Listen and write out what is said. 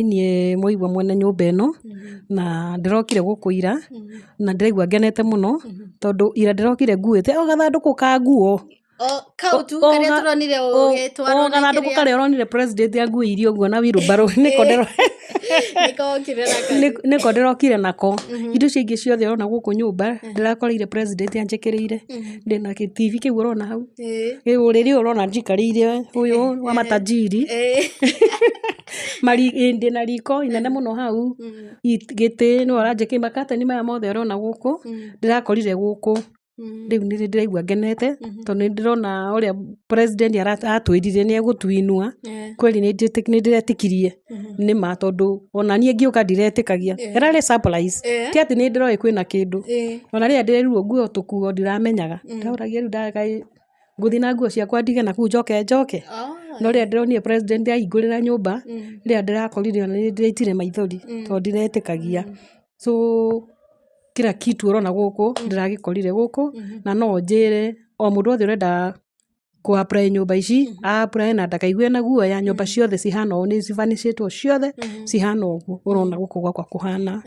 Niĩ mwaigua mwene nyũmba ĩno, na ndĩrokire gũkũ ira, na ndĩraigua ngenete mũno, tondũ ira ndĩrokire nguĩte o gathandũkũ ka nguo. O kau tu karĩa tũronire ũgĩtwarwo o na gathandũkũ kĩrĩa karĩa ũronire president anguĩire ũguo na wheelbarrow, nĩko nĩko wokire nako. Nĩko ndĩrokire nako. Indo icio ingĩ ciothe ũrona gũkũ nyũmba ndĩrakoreire president anjĩkĩrĩire. Ndĩna gĩ TV kĩu ũrona hau, ũrĩrĩ ũyũ ũrona njikarĩire ũyũ wa matajiri. Ndĩna riko inene mũno hau, gĩtĩ nĩwe ũranjĩkĩrĩire, makateni maya mothe ũrona gũkũ ndĩrakorire gũkũ. Rĩu nĩ ndĩraigua ngenete tondũ nĩ ndĩrona ũrĩa president atwĩrire nĩ egũtuinua. Kweli nĩ ndĩretĩkirie nĩma, tondũ ona niĩ ngĩũka ndiretĩkagia. Ĩrarĩ surprise, ti atĩ nĩ ndĩroĩ kwĩna kĩndũ. Ona rĩrĩa ndĩrerirwo nguo tũkuo ndiramenyaga, ndĩroragia rĩu ndagaĩ ngũthiĩ na nguo ciakwa ndige nakũu njoke njoke. No rĩrĩa ndĩronire president ahingũrĩra nyũmba, rĩrĩa ndĩrakorire ona nĩ ndĩraitire maithori tondũ ndiretĩkagia. So kila kitu ũrona gũkũ ndĩragĩkorire gũkũ, na no njĩre o mũndũ wothe ũrenda kũ apply nyũmba ici a apply na ndakaigue na guoya. Nyũmba ciothe cihana ũũ, nĩ cibanicĩtwo ciothe cihana ũguo ũrona gũkũ gwakwa kũhana.